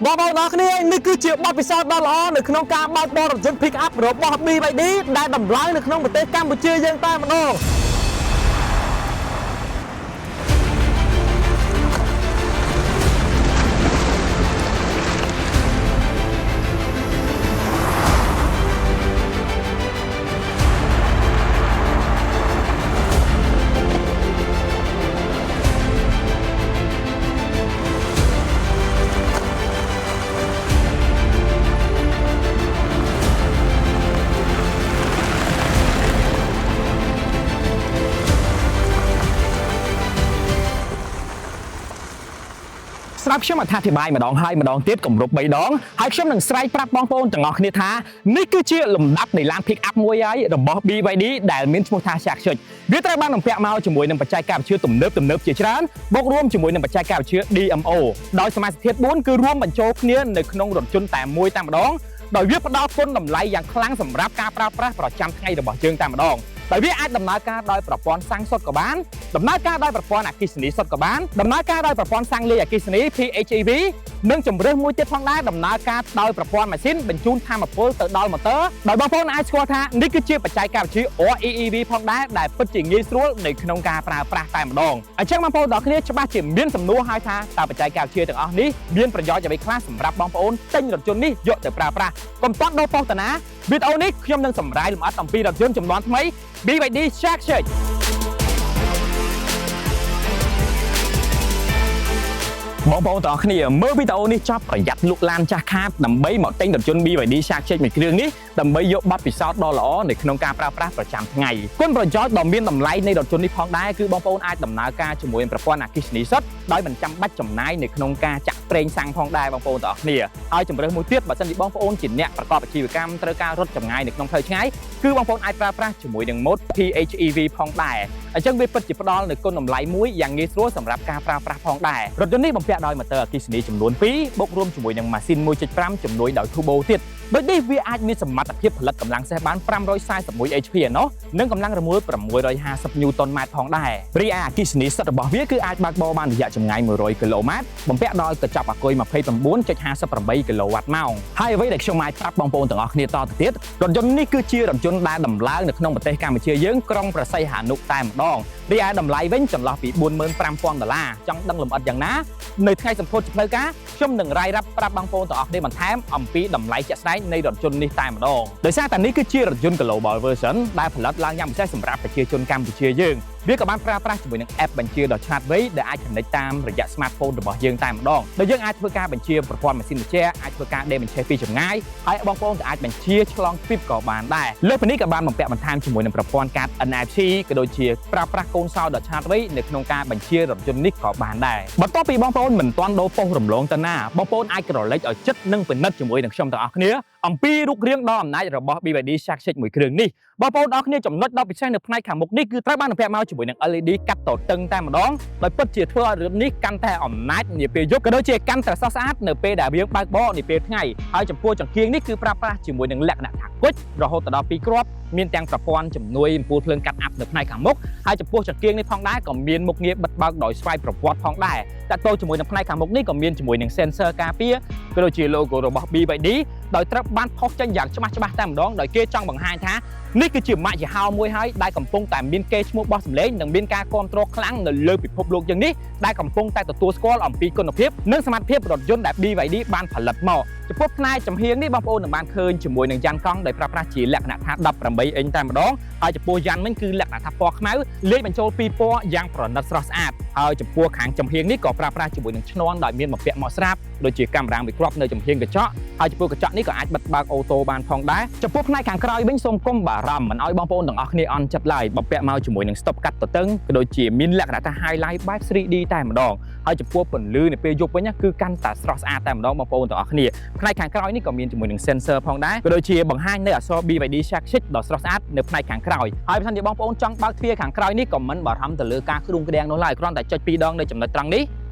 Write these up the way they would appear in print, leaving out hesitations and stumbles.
បងប្អូនទាំងអស់គ្នានេះគឺជាបទពិសោធន៍ដ៏ល្អនៅក្នុងការបើកបររថយន្ត Pick up របស់ BYD ដែលដំឡើងនៅក្នុងប្រទេសកម្ពុជាយើងតែម្ដង។ ស្រាប់ខ្ញុំអត្ថាធិប្បាយម្ដងហើយម្ដងទៀតគម្រប់3ដងហើយខ្ញុំនឹងស្រែកប្រាប់បងប្អូនទាំងអស់គ្នាថានេះគឺជាលំដាប់នៃឡាន pick up មួយហើយរបស់ BYD ដែលមានឈ្មោះថា Shark Six។ វាត្រូវបានបំពាក់មកជាមួយនឹងបច្ចេកវិទ្យាទំនើបទំនើបជាច្រើនបូករួមជាមួយនឹងបច្ចេកវិទ្យា DMO ដោយសមាសធាតុ4គឺរួមបញ្ចូលគ្នានៅក្នុងរថយន្តតែមួយតែម្ដងដោយវាផ្ដល់គុណតម្លៃយ៉ាងខ្លាំងសម្រាប់ការប្រើប្រាស់ប្រចាំថ្ងៃរបស់យើងតែម្ដងដោយវាអាចដំណើរការដោយប្រព័ន្ធសាំងសុទ្ធក៏បានដំណើរការដោយប្រព័ន្ធអគ្គិសនីសុទ្ធក៏បានដំណើរការដោយប្រព័ន្ធសាំងលាយអគ្គិសនី PHEV និងជម្រើសមួយទៀតផងដែរដំណើរការដោយប្រព័ន្ធម៉ាស៊ីនបញ្ជូនថាមពលទៅដល់ម៉ូទ័រដោយបងប្អូនអាចស្គាល់ថានេះគឺជាបច្ចេកវិទ្យា REEV ផងដែរដែលពិតជាងាយស្រួលនៅក្នុងការប្រើប្រាស់តែម្ដងអញ្ចឹងបងប្អូនទាំងអស់គ្នាច្បាស់ជាមានសំណួរហើយថាតើបច្ចេកវិទ្យាទាំងអស់នេះមានប្រយោជន៍អ្វីខ្លះសម្រាប់បងប្អូនទិញរថយន្តនេះយកទៅប្រើប្រាស់កុំទាន់ដូរប៉ុស្តិ៍តាណាវីដេអូនេះខ្ញុំនឹងសម្រាយលម្អិតអំពីរថយន្តចំនួនថ្មី BYD Shark 6។ បងប្អូនទាំងអស់គ្នាមើលវីដេអូនេះចប់ប្រយ័ត្នលក់ឡានចាស់ខាតដើម្បីមកទិញរថយន្ត BYD Shark 6មួយគ្រឿងនេះដើម្បីយកបទពិសោធន៍ដ៏ល្អនៅក្នុងការប្រើប្រាស់ប្រចាំថ្ងៃគុណប្រយោជន៍ដ៏មានតម្លៃនៃរថយន្តនេះផងដែរគឺបងប្អូនអាចដំណើរការជាមួយនឹងប្រព័ន្ធអគ្គិសនីសុទ្ធដោយមិនចាំបាច់ចំណាយនៅក្នុងការចាក់ប្រេងសាំងផងដែរបងប្អូនទាំងអស់គ្នាហើយជម្រើសមួយទៀតបើសិនជាបងប្អូនជាអ្នកប្រកបអាជីវកម្មត្រូវការរត់ចម្ងាយនៅក្នុងផ្លូវឆ្ងាយគឺបងប្អូនអាចប្រើប្រាស់ជាមួយនឹង mode PHEV ផងដែរអញ្ចឹងវាពិតជាផ្ដល់នូវគុណតម្លៃមួយយ៉ាងងាយស្រួលសម្រាប់ការប្រើប្រាស់ផងដែររថយន្តនេះបំពាក់ដោយម៉ូទ័រអគ្គិសនីចំនួន2បូករួមជាមួយនឹងម៉ាស៊ីន1.5ជំនួយដោយ Turbo ទៀតដូចនេះវាអាចមានសមត្ថភាពផលិតកម្លាំងសេះបាន541 HP ឯណោះនិងកម្លាំងរមួល650 Newton ម៉ែត្រផងដែររីឯអគ្គិសនីសុទ្ធរបស់វាគឺអាចបើកបរបានរយៈចម្ងាយ100គីឡូម៉ែត្របំពាក់ដោយកញ្ចប់អាគុយ29.58គីឡូវ៉ាត់ម៉ោងហើយអ្វីដែលខ្ញុំអាចប្រាប់បងប្អូនទាំងអស់គ្នាតទៅទៀតរថយន្តនេះគឺជារថយន្តដែលដំឡើងនៅក្នុងប្រទេសកម្ពុជាយើងក្រុងព្រះសីហនុតែម្ដងរីឯតម្លៃវិញចន្លោះពី45,000ដុល្លារចង់ដឹងលម្អិតយ៉ាងណានៅថ្ងៃសម្ពោធជាផ្លូវការខ្ញុំនឹងរាយរាប់ប្រាប់បងប្អូនទាំងអស់គ្នាបន្ថែមអំពីតម្លៃជាក់ស្ដែងនៃរថយន្តនេះតែម្ដងដោយសារតែនេះគឺជារថយន្ត Global Version ដែលផលិតឡើងយ៉ាងពិសេសសម្រាប់ប្រជាជនកម្ពុជាយើងវាក៏បានប្រើប្រាស់ជាមួយនឹង app បញ្ជាដ៏ឆ្លាតវៃដែលអាច connect តាមរយៈ smartphone របស់យើងតែម្ដងដោយយើងអាចធ្វើការបញ្ជាប្រព័ន្ធម៉ាស៊ីនត្រជាក់អាចធ្វើការដេបញ្ឆេះពីចម្ងាយហើយបងប្អូនក៏អាចបញ្ជាឆ្លងទ្វីបក៏បានដែរលើសពីនេះក៏បានបំពាក់បន្ថែមជាមួយនឹងប្រព័ន្ធកាត NFC ក៏ដូចជាប្រើប្រាស់កូនសោដ៏ឆ្លាតវៃនៅក្នុងការបញ្ជារថយន្តនេះក៏បានដែរបន្ទាប់ពីបងប្អូនមិនទាន់ដូរប៉ុស្តិ៍រំលងទៅណាបងប្អូនអាចក្រឡេកឲ្យចិត្តនិងពិនិត្យជាមួយនឹងខ្ញុំទាំងអស់គ្នាអំពីរូបរាងដ៏អំណាចរបស់ BYD Shark 6មួយគ្រឿងនេះបងប្អូនទាំងអស់គ្នាចំណុចដ៏ពិសេសនៅផ្នែកខាងមុខនេះគឺត្រូវបានបំពាក់មកជាមួយនឹង LED កាត់តតឹងតែម្ដងដោយពិតជាធ្វើឲ្យរឿងនេះកាន់តែអំណាចនាពេលយប់ក៏ដូចជាកាន់តែស្រស់ស្អាតនៅពេលដែលយើងបើកបរនាពេលថ្ងៃហើយចំពោះចង្គៀងនេះគឺប្រើប្រាស់ជាមួយនឹងលក្ខណៈថាគុជរហូតដល់2គ្រាប់មានទាំងប្រព័ន្ធជំនួយអំពូលភ្លើងកាត់អាប់នៅផ្នែកខាងមុខហើយចំពោះចង្គៀងនេះផងដែរក៏មានមុខងារបិទបើកដោយស្វ័យប្រវត្តិផងដែរតទៅជាមួយនឹងផ្នែកខាងមុខនេះក៏មានជាមួយនឹង sensor ការពារក៏ដូចជា logo របស់ BYD ដោយត្រូវបានផុសចេញយ៉ាងច្បាស់ច្បាស់តែម្ដងដោយគេចង់បង្ហាញថានេះគឺជាម៉ាកយីហោមួយហើយដែលកំពុងតែមានកេរ្តិ៍ឈ្មោះបោះសម្លេងនិងមានការគ្រប់គ្រងខ្លាំងនៅលើពិភពលោកយ៉ាងនេះដែលកំពុងតែទទួលស្គាល់អំពីគុណភាពនិងសមត្ថភាពរថយន្តដែល BYD បានផលិតមកចំពោះផ្នែកចំហៀងនេះបងប្អូននឹងបានឃើញជាមួយនឹងយ៉ានកង់ដែលប្រើប្រាស់ជាលក្ខណៈថា18អ៊ីញតែម្ដងហើយចំពោះយ៉ានវិញគឺលក្ខណៈថាពណ៌ខ្មៅលាយបញ្ចូលពីរពណ៌យ៉ាងប្រណិតស្រស់ស្អាតហើយចំពោះខាងចំហៀងនេះក៏ប្រើប្រាស់ជាមួយនឹងឈ្នាន់ដោយមានបំពាក់មកស្រាប់ដូចជាកាមេរ៉ាមួយគ្រាប់នៅចំហៀងកញ្ចក់ហើយចំពោះកញ្ចក់នេះក៏អាចបិទបើក auto បានផងដែរចំពោះផ្នែកខាងក្រោយវិញសូមគុំបារម្ភមិនឲ្យបងប្អូនទាំងអស់គ្នាអន់ចិត្តឡើយបំពាក់មកជាមួយនឹង stop កាត់ទទឹងក៏ដូចជាមានលក្ខណៈថា highlight បែប 3D តែម្ដងហើយចំពោះពន្លឺនៅពេលយប់វិញគឺកាន់តែស្រស់ស្អាតតែម្ដងបងប្អូនទាំងអស់គ្នាផ្នែកខាងក្រោយនេះក៏មានជាមួយនឹង sensor ផងដែរក៏ដូចជាបង្ហាញនៅអក្សរ BYD Shark 6ដ៏ស្រស់ស្អាតនៅផ្នែកខាងក្រោយហើយបើសិនជាបងប្អូនចង់បើកទ្វារខាងក្រោយនេះក៏មិនបារម្ភទៅលើការគ្រុងក្តាំងនោះឡើយគ្រាន់តែចុចពីរដងនៅចំណុចត្រង់នេះ។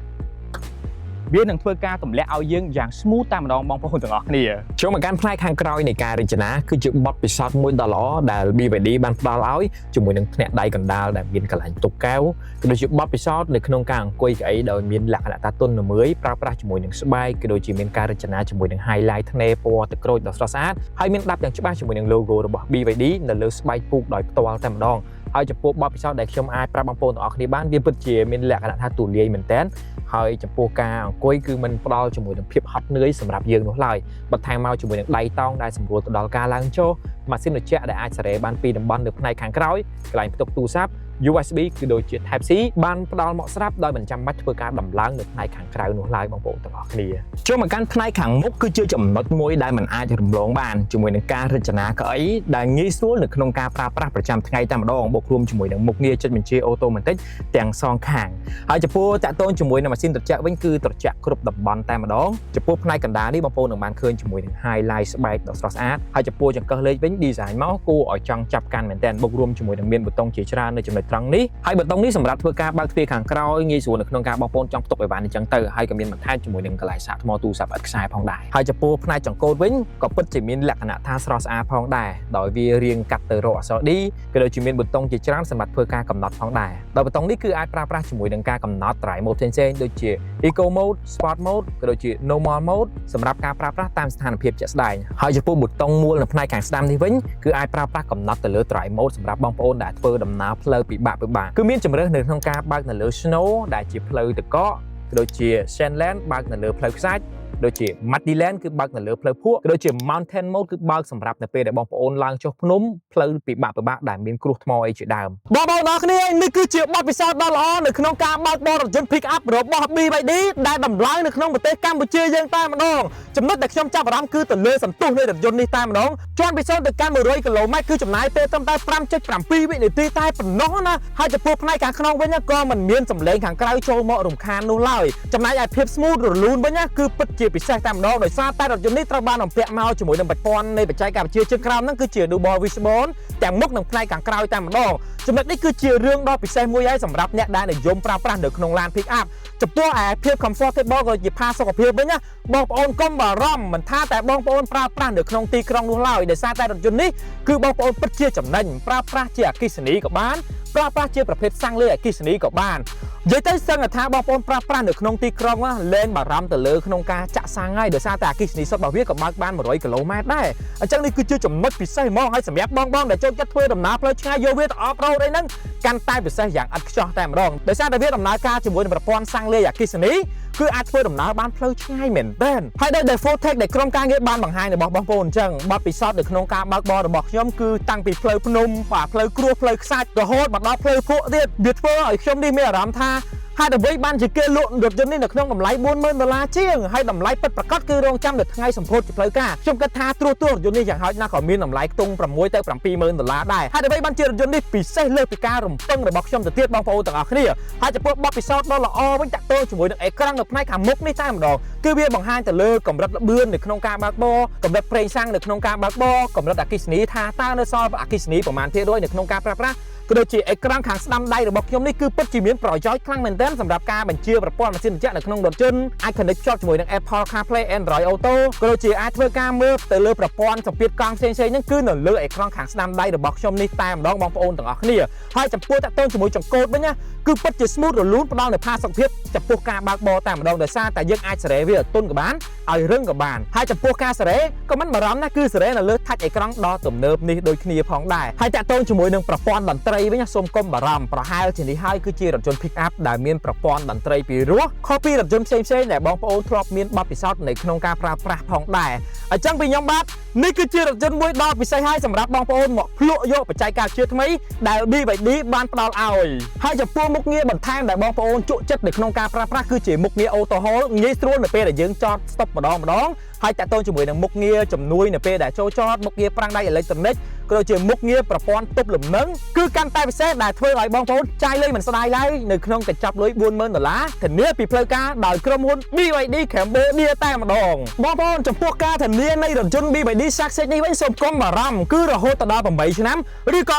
វានឹងធ្វើការទម្លាក់ឲ្យយើងយ៉ាង smooth តែម្ដងបងប្អូនទាំងអស់គ្នា ចូលមកកាន់ផ្នែកខាងក្រោយនៃការរចនាគឺជាបទពិសោធន៍មួយដ៏ល្អដែល BYD បានផ្ដល់ឲ្យជាមួយនឹងធ្នាក់ដៃកណ្ដាលដែលមានកន្លែងទុកកែវក៏ដូចជាបទពិសោធន៍នៅក្នុងការអង្គុយកៅអីដោយមានលក្ខណៈថាទន់ល្មើយប្រើប្រាស់ជាមួយនឹងស្បែកក៏ដូចជាមានការរចនាជាមួយនឹង highlight ថ្នេរពណ៌ទឹកក្រូចដ៏ស្រស់ស្អាតហើយមានដាប់យ៉ាងច្បាស់ជាមួយនឹង logo របស់ BYD នៅលើស្បែកពូកដោយផ្ទាល់តែម្ដងហើយចំពោះបទពិសោធន៍ដែលខ្ញុំអាចប្រាប់បងប្អូនទាំងអស់គ្នាបានវាពិតជាមានលក្ខណៈថាទូលាយមែនទែនហើយចំពោះការអង្គុយគឺមិនផ្ដល់ជាមួយនឹងភាពហត់នឿយសម្រាប់យើងនោះឡើយ បន្ថែមមកជាមួយនឹងដៃតោងដែលសម្រួលទៅដល់ការឡើងចុះម៉ាស៊ីនត្រជាក់ដែលអាចសេរីបានពីតំបន់នៅផ្នែកខាងក្រោយកន្លែងផ្ទុកទូរស័ព្ទ USB គឺដូចជា Type C បានផ្ដល់មកស្រាប់ដោយមិនចាំបាច់ធ្វើការដំឡើងនៅផ្នែកខាងក្រៅនោះឡើយបងប្អូនទាំងអស់គ្នា ចូលមកកាន់ផ្នែកខាងមុខគឺជាចំណុចមួយដែលមិនអាចរំលងបានជាមួយនឹងការរចនាកៅអីដែលងាយស្រួលនៅក្នុងការប្រើប្រាស់ប្រចាំថ្ងៃតែម្ដងបូករួមជាមួយនឹងមុខងារចុចបញ្ជា automatic ទាំងសងខាងហើយចំពោះតាក់ទងជាមួយនឹងម៉ាស៊ីនត្រជាក់វិញគឺត្រជាក់គ្រប់តំបន់តែម្ដងចំពោះផ្នែកកណ្ដាលនេះបងប្អូននឹងបានឃើញជាមួយនឹង highlight ស្បែកដ៏ស្រស់ស្អាតហើយចំពោះចង្កឹះលេខវិញ design មកគួរឲ្យចង់ចាប់កាន់មែនទែនបូករួមជាមួយនឹងមានប៊ូតុងជាច្រើននៅចំណុចត្រង់នេះហើយប៊ូតុងនេះសម្រាប់ធ្វើការបើកទ្វារខាងក្រោយងាយស្រួលនៅក្នុងការបងប្អូនចង់ផ្ទុកអីវ៉ាន់អញ្ចឹងទៅហើយក៏មានបន្ថែមជាមួយនឹងកន្លែងសាកថ្មទូរស័ព្ទឥតខ្សែផងដែរហើយចំពោះផ្នែកចង្កូតវិញក៏ពិតជាមានលក្ខណៈថាស្រស់ស្អាតផងដែរដោយវារាងកាត់ទៅរកអក្សរ D ក៏ដូចជាមានប៊ូតុងជាច្រើនសម្រាប់ធ្វើការកំណត់ផងដែរដោយប៊ូតុងនេះគឺអាចប្រើប្រាស់ជាមួយនឹងការកំណត់ drive mode ផ្សេងៗដូចជា Eco mode, Sport mode ក៏ដូចជា Normal mode សម្រាប់ការប្រើប្រាស់តាមស្ថានភាពជាក់ស្ដែងហើយចំពោះប៊ូតុងមូលនៅផ្នែកខាងស្ដាំនេះវិញគឺអាចប្រើប្រាស់កំណត់ទៅលើ drive mode សម្រាប់បងប្អូនដែលធ្វើដំណើរផ្លូវពិបាកពិបាកគឺមានជម្រើសនៅក្នុងការបើកនៅលើ snow ដែលជាផ្លូវទឹកកកក៏ដូចជា Sandland បើកនៅលើផ្លូវខ្សាច់ដូចជា Muddy Land គឺបើកនៅលើផ្លូវភក់ក៏ដូចជា Mountain Mode គឺបើកសម្រាប់នៅពេលដែលបងប្អូនឡើងចុះភ្នំផ្លូវពិបាកពិបាកដែលមានគ្រោះថ្មអីជាដើម បងប្អូនទាំងអស់គ្នានេះគឺជាបទពិសោធន៍ដ៏ល្អនៅក្នុងការបើកបររថយន្ត Pick up របស់ BYD ដែលដំឡើងនៅក្នុងប្រទេសកម្ពុជាយើងតែម្ដងចំណុចដែលខ្ញុំចាប់អារម្មណ៍គឺទៅលើសន្ទុះនៃរថយន្តនេះតែម្ដងជាន់ពី0ទៅកាន់100គីឡូម៉ែត្រគឺចំណាយពេលត្រឹមតែ5.7វិនាទីតែប៉ុណ្ណោះណាហើយចំពោះផ្នែកខាងក្នុងវិញក៏មិនមានសម្លេងខាងក្រៅចូលមករំខាននោះឡើយចំណែកឯភាព smooth រលូនវិញគឺពិតជាពិសេសតែម្ដងដោយសារតែរថយន្តនេះត្រូវបានបំពាក់មកជាមួយនឹងប្រព័ន្ធនៃបច្ចេកវិទ្យាជើងក្រោមហ្នឹងគឺជា Double Wishbone ទាំងមុខនិងផ្នែកខាងក្រោយតែម្ដងចំណុចនេះគឺជារឿងដ៏ពិសេសមួយហើយសម្រាប់អ្នកដែលនិយមប្រើប្រាស់នៅក្នុងឡាន pick up ចំពោះឯភាព comfortable ក៏ជាផាសុខភាពវិញណាបងប្អូនកុំបារម្ភមិនថាតែបងប្អូនប្រើប្រាស់នៅក្នុងទីក្រុងនោះឡើយដោយសារតែរថយន្តនេះគឺបងប្អូនពិតជាចំណេញប្រើប្រាស់ជាអគ្គិសនីក៏បានប្រើប្រាស់ជាប្រភេទសាំងលើអគ្គិសនីក៏បាននិយាយទៅសឹងថាបងប្អូនប្រើប្រាស់នៅក្នុងទីក្រុងណាលែងបារម្ភទៅលើក្នុងការចាក់សាំងហើយដោយសារតែអគ្គិសនីសុទ្ធរបស់វាក៏បើកបាន100គីឡូម៉ែត្រដែរអញ្ចឹងនេះគឺជាចំណុចពិសេសហ្មងហើយសម្រាប់បងៗដែលចូលចិត្តធ្វើដំណើរផ្លូវឆ្ងាយយកវាទៅ off road អីហ្នឹងកាន់តែពិសេសយ៉ាងឥតខ្ចោះតែម្ដងដោយសារតែវាដំណើរការជាមួយនឹងប្រព័ន្ធសាំងលាយអគ្គិសនីគឺអាចធ្វើដំណើរបានផ្លូវឆ្ងាយមែនទែនហើយដោយ default tech ដែលក្រុមការងារបានបង្ហាញរបស់បងប្អូនអញ្ចឹងបទពិសោធន៍នៅក្នុងការបើកបររបស់ខ្ញុំគឺតាំងពីផ្លូវភ្នំបាទផ្លូវគ្រួសផ្លូវខ្សាច់រហូតមកដល់ផ្លូវភក់ទៀតវាធ្វើឲ្យខ្ញុំនេះមានអារម្មណ៍ថាហេតុអ្វីបានជាគេលក់រថយន្តនេះនៅក្នុងតម្លៃ40000ដុល្លារជាងហើយតម្លៃពិតប្រាកដគឺរងចាំនៅថ្ងៃសម្ពោធជាផ្លូវការខ្ញុំគិតថាត្រួសត្រាសរថយន្តនេះយ៉ាងហោចណាស់ក៏មានតម្លៃខ្ទង់6ទៅ70000ដុល្លារដែរហេតុអ្វីបានជារថយន្តនេះពិសេសលើសពីការរំពឹងរបស់ខ្ញុំទៅទៀតបងប្អូនទាំងអស់គ្នាហើយចំពោះបទពិសោធន៍ដ៏ល្អវិញតាក់ទងជាមួយនឹងអេក្រង់នៅផ្នែកខាងមុខនេះតែម្ដងគឺវាបង្ហាញទៅលើកម្រិតល្បឿននៅក្នុងការបើកបរកម្រិតប្រេងសាំងនៅក្នុងការបើកបរកម្រិតអគ្គិសនីថាតើនៅសល់អគ្គិសនីប្រមាណភាគរយនៅក្នុងការប្រើប្រាស់ក៏ដូចជាអេក្រង់ខាងស្ដាំដៃរបស់ខ្ញុំនេះគឺពិតជាមានប្រយោជន៍ខ្លាំងមែនទែនសម្រាប់ការបញ្ជាប្រព័ន្ធម៉ាស៊ីនត្រជាក់នៅក្នុងរថយន្តអាច connect ភ្ជាប់ជាមួយនឹង Apple CarPlay Android Auto ក៏ដូចជាអាចធ្វើការមើលទៅលើប្រព័ន្ធសម្ពាធកង់ផ្សេងៗហ្នឹងគឺនៅលើអេក្រង់ខាងស្ដាំដៃរបស់ខ្ញុំនេះតែម្ដងបងប្អូនទាំងអស់គ្នាហើយចំពោះតាក់ទងជាមួយចង្កូតវិញណាគឺពិតជា smooth រលូនផ្ដល់នូវផាសុកភាពចំពោះការបើកបរតែម្ដងដោយសារតែយើងអាចសេរីវាឲ្យទន់ក៏បានឲ្យរឹងក៏បានហើយចំពោះការសេរីក៏មិនបារម្ភណាគឺសេរីនៅលើ touch អេក្រង់ដ៏ទំនើបនេះដូចគ្នាផងដែរហើយតាក់ទងជាមួយនឹងប្រព័ន្ធតន្ត្រីវិញណាសូមកុំបារម្ភប្រហែលជានេះហើយគឺជារថយន្ត pick up ដែលមានប្រព័ន្ធតន្ត្រីពីរោះខុសពីរថយន្តផ្សេងៗដែលបងប្អូនធ្លាប់មានបទពិសោធន៍នៅក្នុងការប្រើប្រាស់ផងដែរអញ្ចឹងពីខ្ញុំបាទនេះគឺជារថយន្តមួយដ៏ពិសេសហើយសម្រាប់បងប្អូនមកភ្លក់យកបច្ចេកវិទ្យាថ្មីដែល BYD បានផ្ដល់ឲ្យហើយចំពោះមុខងារបន្ថែមដែលបងប្អូនជក់ចិត្តនៅក្នុងការប្រើប្រាស់គឺជាមុខងារ Auto Hold ងាយស្រួលនៅពេលដែលយើងចត stop ម្ដងម្ដង ហើយតាក់ទងជាមួយនឹងមុខងារជំនួយនៅពេលដែលចូលចតមុខងារហ្វ្រាំងដៃអេឡិចត្រូនិកក៏ដូចជាមុខងារប្រព័ន្ធទប់លំនឹងគឺកាន់តែពិសេសដែលធ្វើឲ្យបងប្អូនចាយលុយមិនស្ដាយឡើយនៅក្នុងកញ្ចប់លុយ40000ដុល្លារធានាពីផ្លូវការដោយក្រុមហ៊ុន BYD Cambodia តែម្ដងបងប្អូនចំពោះការធានានៃរថយន្ត BYD Shark 6នេះវិញសូមកុំបារម្ភគឺរហូតដល់8ឆ្នាំឬក៏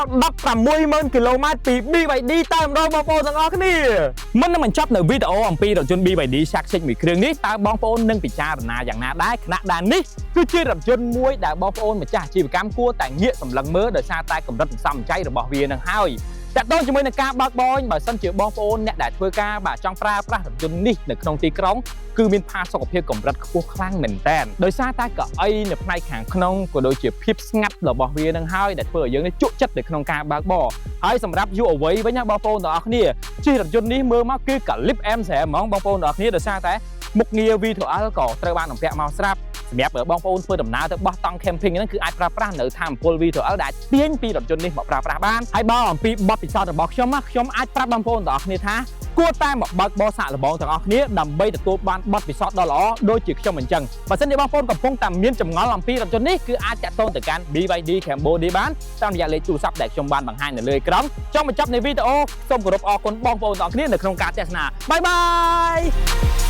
160,000គីឡូម៉ែត្រពី BYD តែម្ដងបងប្អូនទាំងអស់គ្នា មុននឹងបញ្ចប់នៅវីដេអូអំពីរថយន្ត BYD Shark 6មួយគ្រឿងនេះតើបងប្អូននឹងពិចារណាយ៉ាងណាដែរខណៈដែលនេះគឺជារថយន្តមួយដែលបងប្អូនម្ចាស់អាជីវកម្មគួរតែងាកសម្លឹងមើលដោយសារតែកម្រិតសន្សំចៃរបស់វានឹងហើយតាក់ទងជាមួយនឹងការបើកបរបើសិនជាបងប្អូនអ្នកដែលធ្វើការបាទចង់ប្រើប្រាស់រថយន្តនេះនៅក្នុងទីក្រុងគឺមានផាសុកភាពកម្រិតខ្ពស់ខ្លាំងមែនទែនដោយសារតែកៅអីនៅផ្នែកខាងក្នុងក៏ដូចជាភាពស្ងាត់របស់វានឹងហើយដែលធ្វើឲ្យយើងនេះជក់ចិត្តនៅក្នុងការបើកបរហើយសម្រាប់យុវវ័យវិញណាបងប្អូនទាំងអស់គ្នាជិះរថយន្តនេះមើលមកគឺកាលីបអែមស្រែហ្មងបងប្អូនទាំងអស់គ្នាដោយសារតែមុខងារ V2L ក៏ត្រូវបានបំពាក់មកស្រាប់សម្រាប់បងប្អូនធ្វើដំណើរទៅបោះតង់ camping ហ្នឹងគឺអាចប្រើប្រាស់នៅថាមពល V2L ដែលទាញពីរថយន្តនេះមកប្រើប្រាស់បានហើយបើអំពីបទពិសោធន៍របស់ខ្ញុំណាខ្ញុំអាចប្រាប់បងប្អូនទាំងអស់គ្នាថាគួរតែមកបើកបរសាកល្បងទាំងអស់គ្នាដើម្បីទទួលបានបទពិសោធន៍ដ៏ល្អដូចជាខ្ញុំអញ្ចឹងបើសិនជាបងប្អូនកំពុងតែមានចម្ងល់អំពីរថយន្តនេះគឺអាចតាក់ទងទៅកាន់ BYD Cambodia បានតាមរយៈលេខទូរស័ព្ទដែលខ្ញុំបានបង្ហាញនៅលើអេក្រង់ចង់បញ្ចប់នៃវីដេអូសូមគោរពអរគុណបងប្អូនទាំងអស់គ្នានៅក្នុងការទស្សនាbye bye.